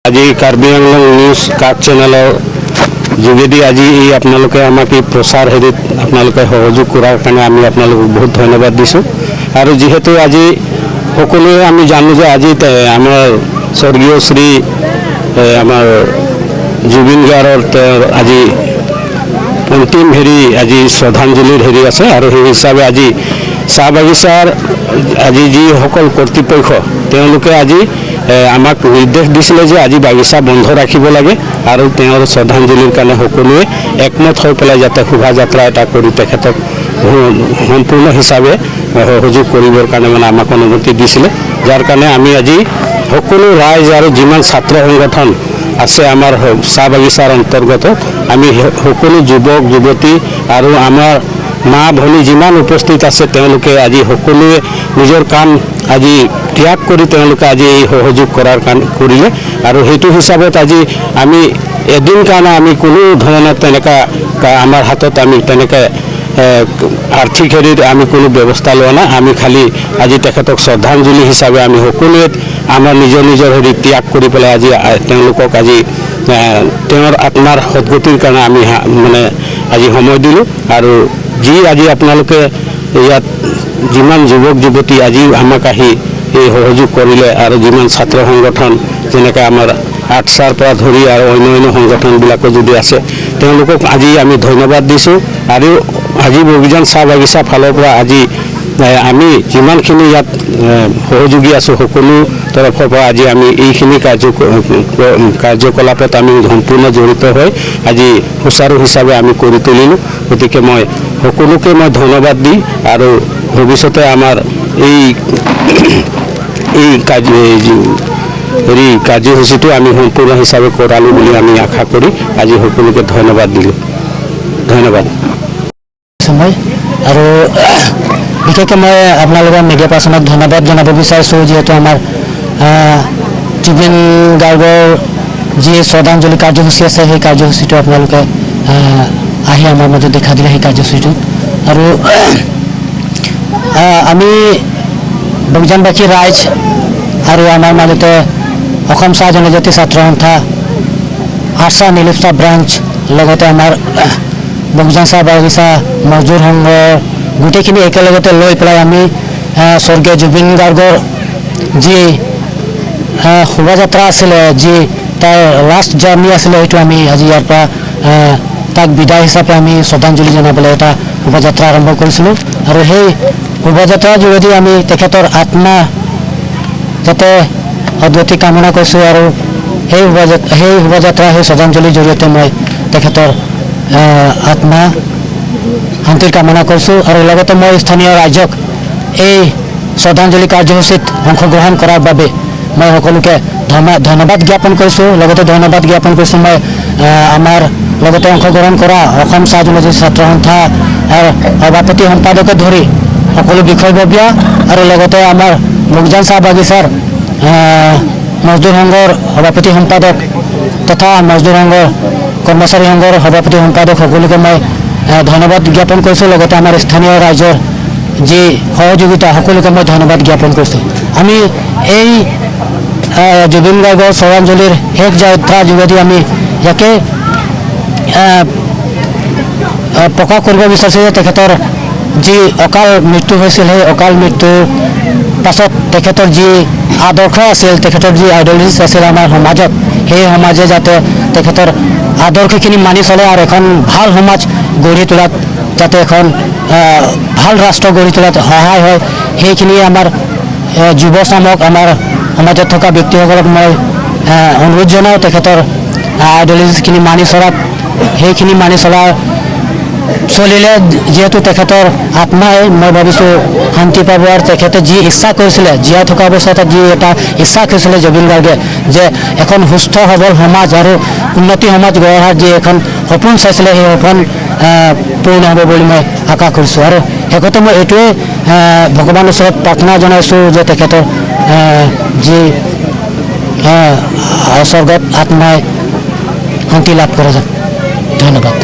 আজি কাৰ্বি আংলং নিউজ কাক চেনেলৰ যোগেদি আজি এই আপোনালোকে আমাক এই প্ৰচাৰ হেৰিত আপোনালোকে সহযোগ কৰাৰ কাৰণে আমি আপোনালোকক বহুত ধন্যবাদ দিছোঁ। আৰু যিহেতু আজি সকলোৱে আমি জানো যে আজি আমাৰ স্বৰ্গীয় শ্ৰী আমাৰ জুবিন গাৰ্গৰ তেওঁৰ আজি অন্তিম হেৰি আজি শ্ৰদ্ধাঞ্জলিৰ হেৰি আছে। আৰু সেই হিচাপে আজি চাহ বাগিচাৰ আজি যিসকল কৰ্তৃপক্ষ তেওঁলোকে আজি আমাক নিৰ্দেশ দিছিলে যে আজি বাগিচা বন্ধ ৰাখিব লাগে আৰু তেওঁৰ শ্ৰদ্ধাঞ্জলিৰ কাৰণে সকলোৱে একমত হৈ পেলাই যাতে শোভাযাত্ৰা এটা কৰি তেখেতক সম্পূৰ্ণ হিচাপে সহযোগ কৰিবৰ কাৰণে মানে আমাক অনুমতি দিছিলে। যাৰ কাৰণে আমি আজি সকলো ৰাইজ আৰু যিমান ছাত্ৰ সংগঠন আছে আমাৰ চাহ বাগিচাৰ অন্তৰ্গত আমি সকলো যুৱক যুৱতী আৰু আমাৰ মা ভনী যিমান উপস্থিত আছে তেওঁলোকে আজি সকলোৱে নিজৰ কাম আজি ত্যাগ কৰি তেওঁলোকে আজি এই সহযোগ কৰাৰ কাৰণে কৰিলে। আৰু সেইটো হিচাপত আজি আমি এদিন কাৰণে আমি কোনো ধৰণৰ তেনেকুৱা আমাৰ হাতত আমি তেনেকৈ আৰ্থিক হেৰিত আমি কোনো ব্যৱস্থা লোৱা নাই। আমি খালি আজি তেখেতক শ্ৰদ্ধাঞ্জলি হিচাপে আমি সকলোৱে আমাৰ নিজৰ নিজৰ হেৰি ত্যাগ কৰি পেলাই আজি তেওঁলোকক আজি তেওঁৰ আত্মাৰ সদগতিৰ কাৰণে আমি মানে আজি সময় দিলোঁ। আৰু যি আজি আপোনালোকে ইয়াত যিমান যুৱক যুৱতী আজি আমাক আহি এই সহযোগ কৰিলে আৰু যিমান ছাত্ৰ সংগঠন যেনেকৈ আমাৰ আটছাৰ পৰা ধৰি আৰু অন্য অন্য সংগঠনবিলাকো যদি আছে তেওঁলোকক আজি আমি ধন্যবাদ দিছোঁ। আৰু আজি বগীজান চাহ বাগিচা ফালৰ পৰা আজি আমি যিমানখিনি ইয়াত সহযোগী আছোঁ সকলো তৰফৰ পৰা আজি আমি এইখিনি কাৰ্যকলাপত আমি সম্পূৰ্ণ জড়িত হৈ আজি সুচাৰু হিচাপে আমি কৰি তুলিলোঁ। গতিকে মই সকলোকে মই ধন্যবাদ দি আৰু ভৱিষ্যতে আমাৰ এই এই কাৰ্য হেৰি কাৰ্যসূচীটো আমি সম্পূৰ্ণ হিচাপে কৰালোঁ বুলি আমি আশা কৰি আজি সকলোকে ধন্যবাদ দিলোঁ। ধন্যবাদ। মই আৰু বিশেষকৈ মই আপোনালোকৰ মিডিয়া পাৰ্চনক ধন্যবাদ জনাব বিচাৰিছোঁ, যিহেতু আমাৰ জুবিন গাৰ্গৰ যি শ্ৰদ্ধাঞ্জলি কাৰ্যসূচী আছে সেই কাৰ্যসূচীটো আপোনালোকে আহি আমাৰ মাজত দেখা দিলে সেই কাৰ্যসূচীটো। আৰু আমি বগীজানবাসী ৰাইজ আৰু আমাৰ মাজতে অসম চাহ জনজাতি ছাত্ৰ সন্থা আৰচা নীলিপ্সা ব্ৰাঞ্চ লগতে আমাৰ বগীজান চাহ বাগিচা মজদুৰ সংঘ গোটেইখিনি একেলগতে লৈ পেলাই আমি স্বৰ্গীয় জুবিন গাৰ্গৰ যি শোভাযাত্ৰা আছিলে, যি তাৰ লাষ্ট জাৰ্ণি আছিলে, সেইটো আমি আজি ইয়াৰ পৰা তাক বিদায় হিচাপে আমি শ্ৰদ্ধাঞ্জলি জনাবলৈ এটা শোভাযাত্ৰা আৰম্ভ কৰিছিলোঁ। আৰু সেই শোভাযাত্ৰাৰ যোগেদি আমি তেখেতৰ আত্মা যাতে সদগতি কামনা কৰিছোঁ আৰু সেই শোভাযাত্ৰা, সেই শ্ৰদ্ধাঞ্জলিৰ জৰিয়তে মই তেখেতৰ আত্মা শান্তিৰ কামনা কৰিছোঁ। আৰু লগতে মই স্থানীয় ৰাইজক এই শ্ৰদ্ধাঞ্জলি কাৰ্যসূচীত অংশগ্ৰহণ কৰাৰ বাবে মই সকলোকে ধন্যবাদ জ্ঞাপন কৰিছোঁ। লগতে ধন্যবাদ জ্ঞাপন কৰিছোঁ মই আমাৰ লগতে অংশগ্ৰহণ কৰা অসম চাহ জনজাতি ছাত্ৰ সন্থা আৰু সভাপতি সম্পাদকে ধৰি সকলো বিষয়ববীয়া আৰু লগতে আমাৰ মুগজান চাহ বাগিচাৰ মজদুৰ সংঘৰ সভাপতি সম্পাদক তথা মজদুৰ সংঘৰ কৰ্মচাৰী সংঘৰ সভাপতি সম্পাদক সকলোকে মই ধন্যবাদ জ্ঞাপন কৰিছোঁ। লগতে আমাৰ স্থানীয় ৰাইজৰ যি সহযোগিতা, সকলোকে মই ধন্যবাদ জ্ঞাপন কৰিছোঁ। আমি এই জুবিন গাৰ্গৰ শ্ৰদ্ধাঞ্জলিৰ শেষ যাত্ৰাৰ যোগেদি আমি ইয়াকে প্ৰকাশ কৰিব বিচাৰিছোঁ যে তেখেতৰ যি অকাল মৃত্যু হৈছিল, সেই অকাল মৃত্যুৰ পাছত তেখেতৰ যি আদৰ্শ আছিল, তেখেতৰ যি আইডিঅলজিছ আছিল আমাৰ সমাজত, সেই সমাজে যাতে তেখেতৰ আদৰ্শখিনি মানি চলে আৰু এখন ভাল সমাজ গঢ়ি তোলাত, যাতে এখন ভাল ৰাষ্ট্ৰ গঢ়ি তোলাত সহায় হয়, সেইখিনিয়ে আমাৰ যুৱচামক, আমাৰ সমাজত থকা ব্যক্তিসকলক মই অনুৰোধ জনাওঁ তেখেতৰ আইডিঅলজিছখিনি মানি চলাত। সেইখিনি মানি চলাৰ চলিলে যিহেতু তেখেতৰ আত্মাই, মই ভাবিছোঁ, শান্তি পাব। আৰু তেখেতে যি ইচ্ছা কৰিছিলে, জীয়াই থকা অৱস্থাত যি এটা ইচ্ছা কৰিছিলে জুবিন গাৰ্গে যে এখন সুস্থ সবল সমাজ আৰু উন্নতি সমাজ গঢ়াৰ যি এখন সপোন চাইছিলে, সেই সপোন পূৰ্ণ হ'ব বুলি মই আশা কৰিছোঁ। আৰু শেষতে মই এইটোৱে ভগৱানৰ ওচৰত প্ৰাৰ্থনা জনাইছোঁ যে তেখেতৰ যি স্বৰ্গত আত্মাই শান্তি লাভ কৰে যাক। ধন্যবাদ।